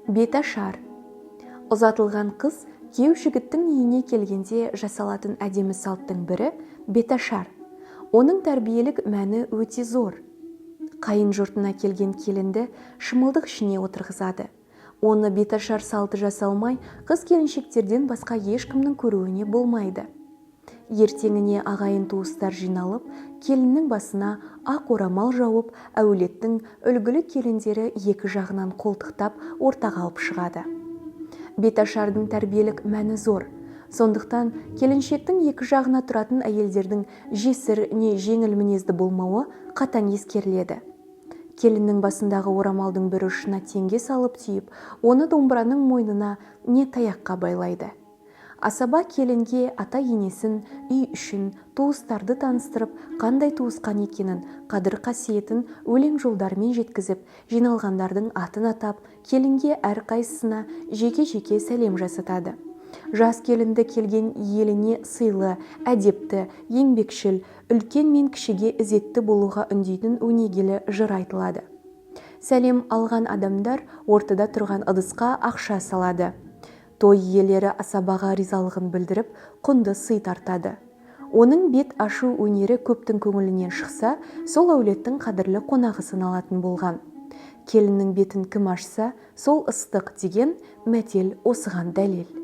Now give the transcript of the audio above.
Беташар. Ұзатылған қыз күйеу жігіттің үйіне келгенде жасалатын әдемі салттың бірі – беташар. Оның тәрбиелік мәні өте зор. Қайын жұртына келген келінді шымылдық ішіне отырғызады. Оны беташар салты жасалмай, қыз келіншектерден басқа ешкімнің көруіне болмайды. Ертеңіне ағайын туыстар жиналып, келіннің басына ақ орамал жауып, әулеттің үлгілі келіндері екі жағынан қолтықтап, ортаға алып шығады. Беташардың тәрбиелік мәні зор. Сондықтан келіншектің екі жағына тұратын әйелдердің жесір не жеңіл мінезді болмауы қатаң ескеріледі. Келіннің басындағы орамалдың бір ұшына теңге салып түйіп, оны домбыраның мойнына не таяққа байлайды. Асаба келінге ата енесін, үй ішін, туыстарды таныстырып, қандай туысқан екенін, қадір қасиетін өлең жолдарымен жеткізіп, жиналғандардың атын атап, келінге әрқайсысына жеке-жеке сәлем жасатады. Жас келінді келген еліне сыйлы, әдепті, еңбекшіл, үлкен мен кішіге ізетті болуға үндейтін өнегелі жыр айтылады. Сәлем алған адамдар ортада тұрған ыдысқа ақша салады. Той иелері асабаға ризалығын білдіріп, құнды сый тартады. Оның бет ашу өнері көптің көңілінен шықса, сол әулеттің қадірлі қонағы саналатын болған. Келіннің бетін кім ашса, сол ыстық деген мәтел осыған дәлел.